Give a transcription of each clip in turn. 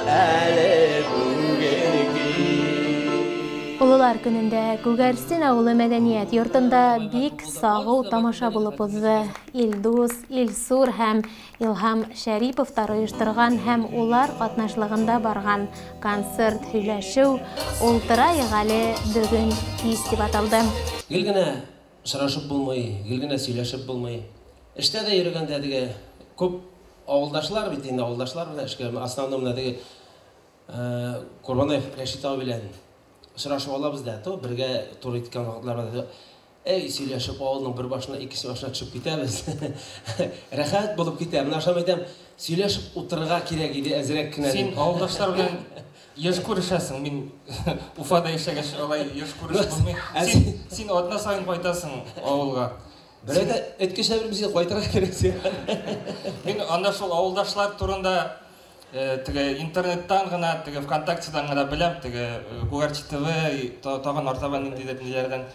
әле бүген кич. Олылар көнендә Күгәрсен авылы мәдәният йортында бик сагыу тамаша булып узды. Илдус, Илсур һәм Илһам Шәриповтар оештырган һәм улар катнашлыгында барган концерт һөйләшү «Ултырайыҡ әле бөгөн кис» дип аталды. Гел генә очрашып булмый, гел генә сөйләшеп булмый. Эштә дә йөрегәндә теге күп авылдашлар бит инде, авылдашлар белән эшкә, основном менә теге Курбанаев Рәшит абый белән очрашып алабыз да, то бергә тур иткән вакытларда әй сөйләшеп авылның бер башына, икенче башына төшеп китәбез. Рәхәт булып китә. Менә шуны әйтәм, сөйләшеп утырырга кирәк иде әзрәк кенә. Син авылдашлар белән еш күрешәсең. Мин Уфада яшәгәч алай еш күрешеп булмый. Син атна саен кайтасың авылга. Бер әйтә, әйткәч бер безгә кайтырга кирәк сиңа. Мин анда шул авылдашлар турында теге интернеттан гына, теге ВКонтактедан гына беләм, теге Күгәрче ТВ, тагын артабан ниндидер ниләрдән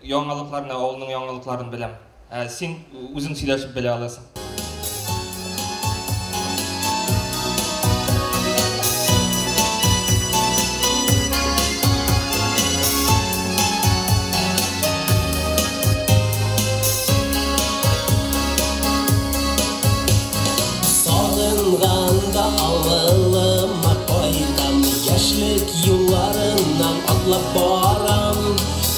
яңалыкларны, авылның яңалыкларын беләм. Ә син үзең сөйләшеп белә аласың. Сагынганда авылыма кайтам, яшьлек юлларыннан атлап барам.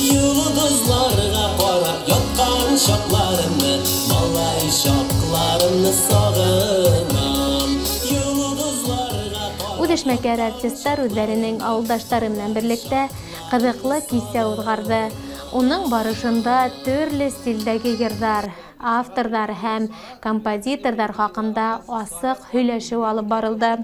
Йолдызларга карап яткан чакларымны, малай чакларымны сагынам. Йолдызларга карап Үзешмәкәр артистлар үзләренең авылдашлары белән берлектә кызыклы кичә уҙғарҙы. Уның барышында төрлө стилдәге йырҙар, авторҙар һәм композиторҙар хаҡында асыҡ һөйләшеү алып барылды.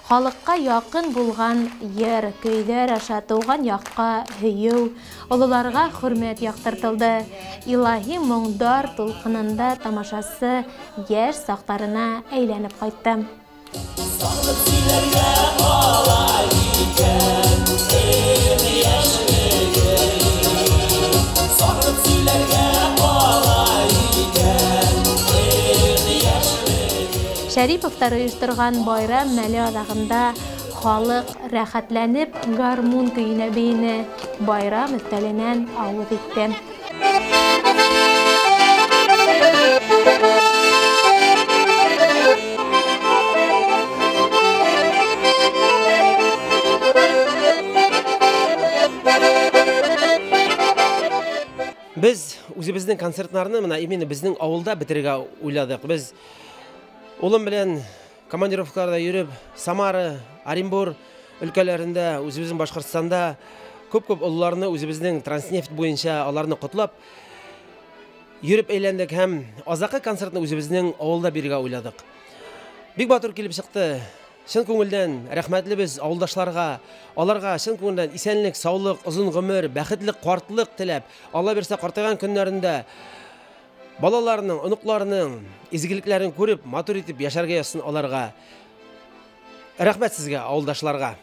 Халыҡҡа яҡын булған йыр, көйҙәр аша тыуған яҡҡа һөйөү, ололарға хөрмәт яҡтыртылды. Илаһи моңдар тулҡынында тамашасы йәш саҡтарына әйләнеп ҡайтты. Сағынып сөйләргә алай икән, эх, йәшлегем. Сағынып сөйләргә алай икән, эх, йәшлегем. Шәриповтар ойошторған байрам мәле аҙағында халыҡ рәхәтләнеп гармун көйөнә бейене, байрам өҫтәленән ауыҙ итте. Без үзебезнең концертларны менә именно безнең авылда бетерергә уйладык. Без улым белән командировкаларда йөреп, Самара, Оренбур өлкәләрендә, үзебезнең Башкортстанда күп-күп олыларны үзебезнең Транснефть буенча аларны котлап йөреп әйләндек һәм азакы концертны үзебезнең авылда бирергә уйладык. Бик матур килеп чыкты. Чын күңелдән рәхмәтле без авылдашларга, аларга чын күңелдән исәнлек, саулык, озын гомер, бәхетле картлык теләп, Алла бирсә картайган көннәрендә балаларының, оныкларының изгелекләрен күреп, матур итеп яшәргә язсын аларга. Рәхмәт сезгә, авылдашларга.